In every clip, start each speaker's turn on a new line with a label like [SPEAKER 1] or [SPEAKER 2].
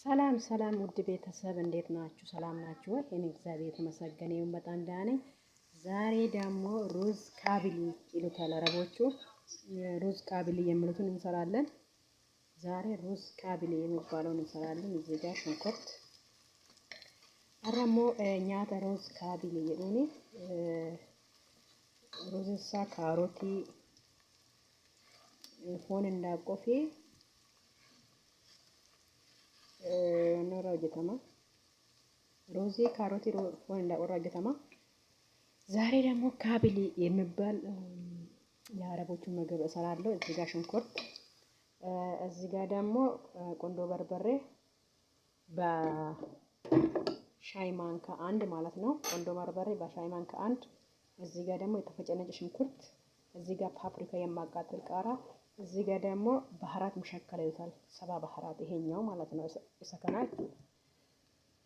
[SPEAKER 1] ሰላም ሰላም ውድ ቤተሰብ እንዴት ናችሁ? ሰላም ናችሁ ወይ? እኔ እግዚአብሔር የተመሰገነ ይሁን በጣም ደህና ነኝ። ዛሬ ደግሞ ሩዝ ካብሊ ይሉታል አረቦቹ። ሩዝ ካብሊ የሚሉትን እንሰራለን። ዛሬ ሩዝ ካብሊ የሚባለውን እንሰራለን። እዚህ ጋር ሽንኩርት አረሞ nyaata ሩዝ ካብሊ jedhuuni ruuzinsaa kaarotii foon hindaanqoo fi irraa hojjetama. Ruuzii kaarotii foon hindaanqoo irraa hojjetama። ዛሬ ደግሞ ካብሊ የሚባል የአረቦቹ ምግብ እሰራለሁ። እዚህ ጋር ሽንኩርት፣ እዚህ ጋር ደግሞ ቆንዶ በርበሬ በሻይ ማንካ አንድ ማለት ነው። ቆንዶ በርበሬ በሻይ ማንካ አንድ። እዚህ ጋር ደግሞ የተፈጨ ነጭ ሽንኩርት፣ እዚህ ጋር ፓፕሪካ የማቃጥል ቃራ፣ እዚህ ጋር ደግሞ بهارات مشكلة ይሉታል። ሰባ بهارات ይሄኛው ማለት ነው። isa kana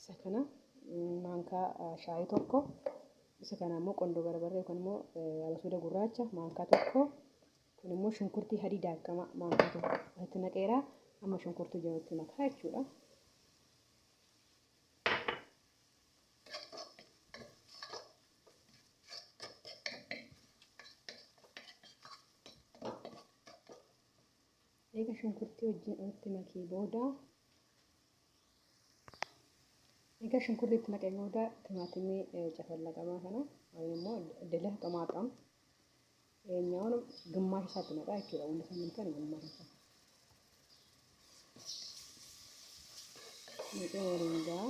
[SPEAKER 1] isa kana maankaa shaayii tokko, isa kana immoo qondo barbaree yookaan immoo abasuuda gurraacha maankaa tokko, kun immoo shunkurtii adii daakama maankaa tokko walitti naqeera. Amma shunkurtuu jirutti makaa jechuudha. Eega shunkurtii wajjin walitti makee booda, egaa shunkurtii itti naqee booda timaatimii cafallaqamaa kana ወይም immoo ድልህ ጦማጣም ይሄኛውን ግማሽ እሳት ነቃ jechuudha. Wanta sammuu ግማሽ እሳት naqee waliin ga'a.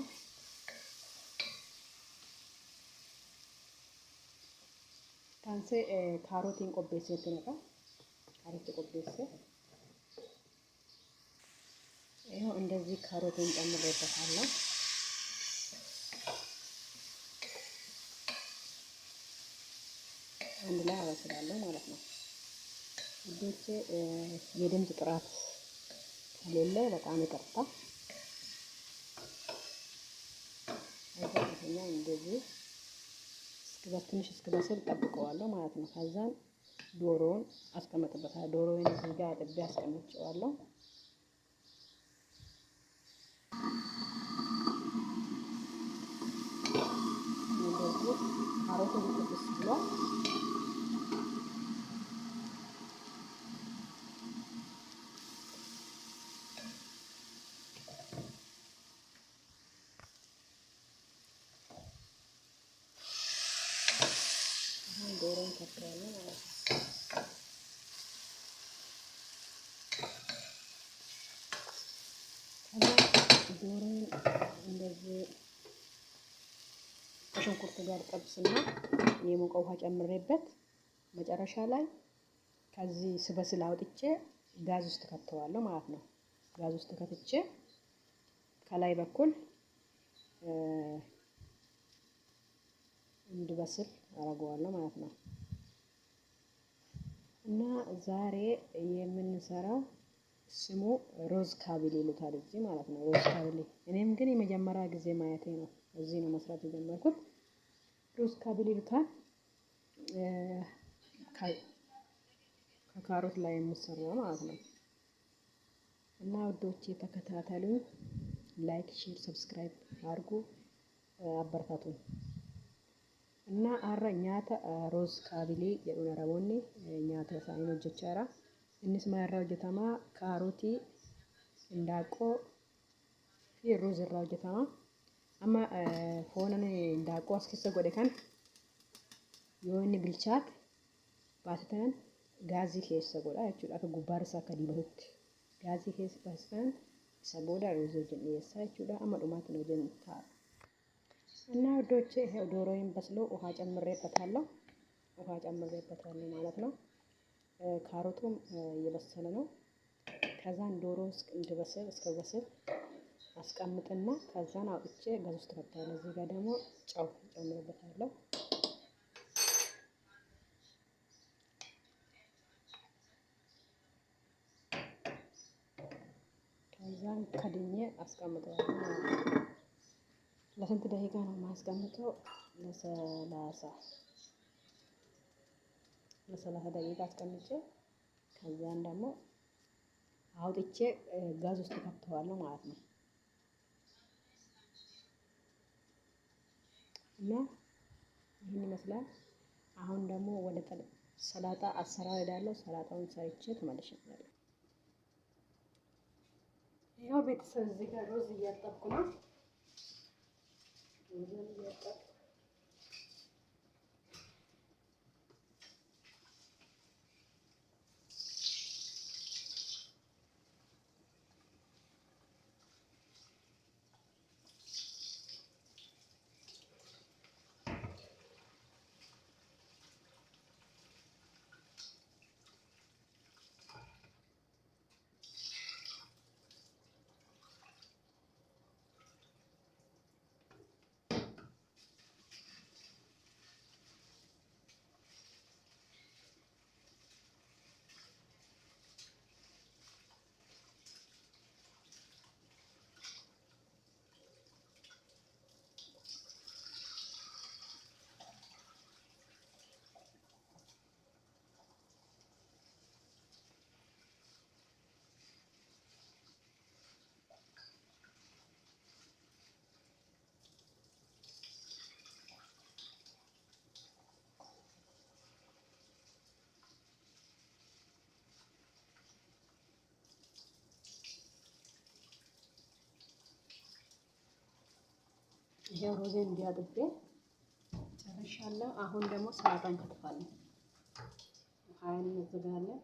[SPEAKER 1] Taansee kaarotiin qopheessee itti naqa. Kaarotii qopheessee ይኸው እንደዚህ ካሮቴን ጨምሬበታለሁ። አንድ ላይ አበስላለሁ ማለት ነው። ውዶቼ የድምፅ ጥራት ከሌለ በጣም ይቅርታ። ይሄኛው እንደዚህ እስክበስ ትንሽ እስክበስል ጠብቀዋለሁ ማለት ነው። ከዛን ዶሮውን አስቀምጥበታለሁ። ዶሮውን እዚህ ጋር አጥቤ አስቀምጨዋለሁ። እንደዚህ ካሮቱ ጥብስ ብሏል። አሁን ዶሮን ከተዋለሁ ማለት ነው። ከዛ ዶሮን እንደዚህ ከሽንኩርቱ ጋር ጠብስና የሞቀ ውሃ ጨምሬበት መጨረሻ ላይ ከዚህ ስበስል አውጥቼ ጋዝ ውስጥ ከተዋለሁ ማለት ነው። ጋዝ ውስጥ ከትቼ ከላይ በኩል እንዲበስል አደርገዋለሁ ማለት ነው። እና ዛሬ የምንሰራው ስሙ ሮዝ ካቢሊ ይሉታል እዚህ ማለት ነው። ሮዝ ካቢሊ እኔም ግን የመጀመሪያ ጊዜ ማየቴ ነው። እዚህ ነው መስራት የጀመርኩት። ሮዝ ካቢሊ ይሉታል። ከካሮት ላይ የሚሰራ ማለት ነው። እና ውዶቼ ተከታተሉኝ። Like፣ share፣ subscribe አድርጉ፣ አበረታቱኝ። እና har'a nyaata roos kaabilii jedhuun araboonni nyaata isaanii hojjechaa jira. Innis maal irraa hojjetama? Kaarotii, hindaanqoo fi ruuz irraa hojjetama. Amma foon hindaanqoo as keessa godhe kana yoo inni bilchaate baasitan gaazii keessa godha jechuudha. Akka gubbaan isaa akka dibatutti gaazii keessa baasitan isa booda ruuzii wajjin dhiyeessaa jechuudha. Amma dhumaatti wajjin ta'a. እና ውዶቼ ይሄው ዶሮዬን በስሎ ውሃ ጨምሬበታለሁ። ውሃ ጨምሬበታለሁ ማለት ነው። ካሮቱም እየበሰለ ነው። ከዛን ዶሮ እንድበስል እስከበስል አስቀምጥና ከዛን አውጥቼ ጋዝ ውስጥ ከታለሁ። እዚህ ጋር ደግሞ ጨው ጨምሬበታለሁ። ከዛን ከድኜ አስቀምጠዋለሁ ማለት ነው። ለስንት ደቂቃ ነው የማስቀምጠው? ለ30 ደቂቃ አስቀምጬ ከዛን ደግሞ አውጥቼ ጋዝ ውስጥ ከተዋለሁ ማለት ነው። እና ይህን ይመስላል። አሁን ደግሞ ወደ ሰላጣ አሰራር እሄዳለሁ። ሰላጣውን ሰርቼ ተመልሼ እመጣለሁ። ያው ቤተሰብ እዚህ ጋር ሩዝ እያጠብኩ ነው። ሩዝን እያጠብኩ ይሄው ሩዜን እንዲያጥቤ ጨርሻለሁ። አሁን ደግሞ ሰላጣ እንከትፋለን። ውሃዬን እንዘጋለን።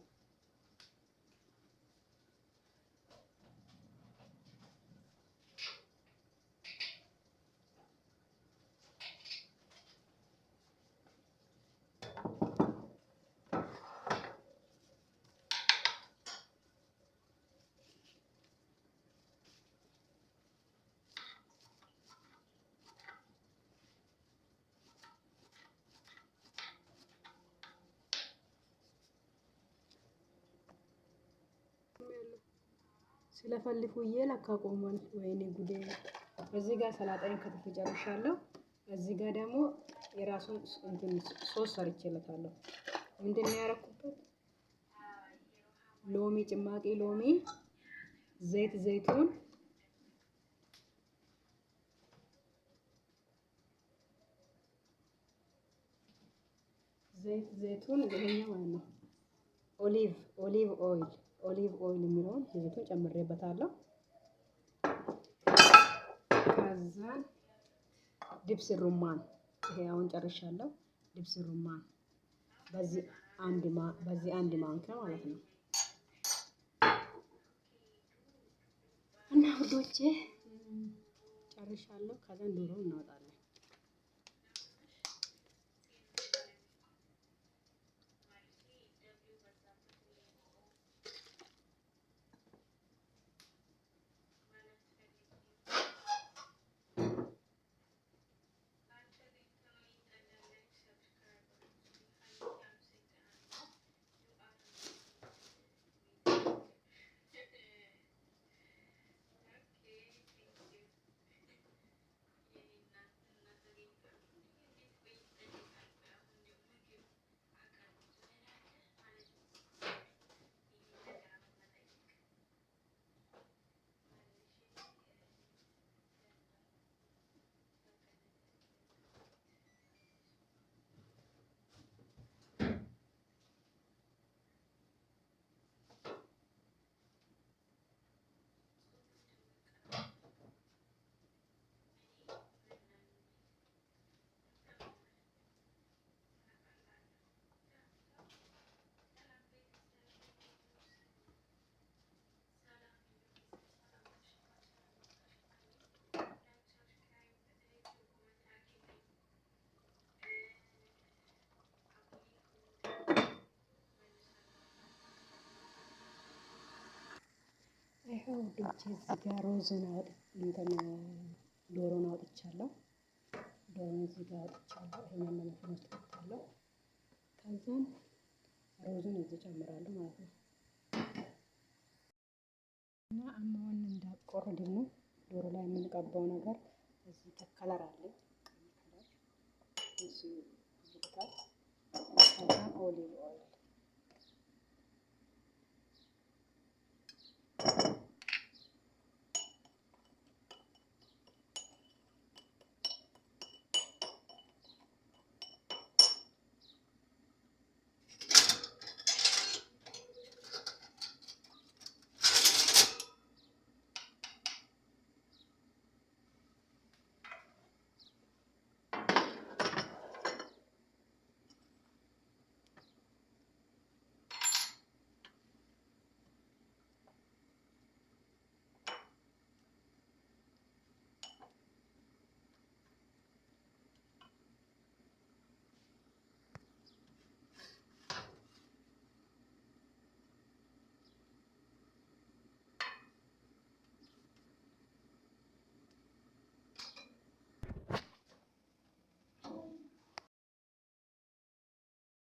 [SPEAKER 1] ስለፈልፉ ለካ ቆሟል። ወይኔ ጉዴ! እዚህ ጋር ሰላጣዬን ከትፌ ጨርሻለሁ። እዚህ ጋር ደግሞ የራሱን እንትን ሶስ ሰርቼለታለሁ። ምንድን ነው ያደረኩበት? ሎሚ ጭማቂ፣ ሎሚ፣ ዘይት ዘይቱን፣ ዘይት ዘይቱን ይሄኛው ማለት ነው። Olive oil፣ olive oil የሚለውን ዘይቱን ጨምሬበታለሁ። ከዛን دبس رمان፣ ይሄ አሁን ጨርሻለሁ። دبس رمان በዚህ አንድ ማንኪያ ማለት ነው። እና ውዶቼ ጨርሻለሁ። ከዛን ዶሮ እናወጣለን። ይኸው ውዶቼ እዚህ ጋር ሮዝን እንትን ዶሮን አውጥቻለሁ። ዶሮን እዚህ ጋር አውጥቻለሁ። ይሄንን መፍን ውስጥ ከታለሁ። ከዛም ሮዝን እዚህ ጨምራለሁ ማለት ነው። እና አማውን እንዳቆር ደግሞ ዶሮ ላይ የምንቀባው ነገር እዚህ color አለ፣ ቀይ color እሱ ይበቃል። ከዛም olive oil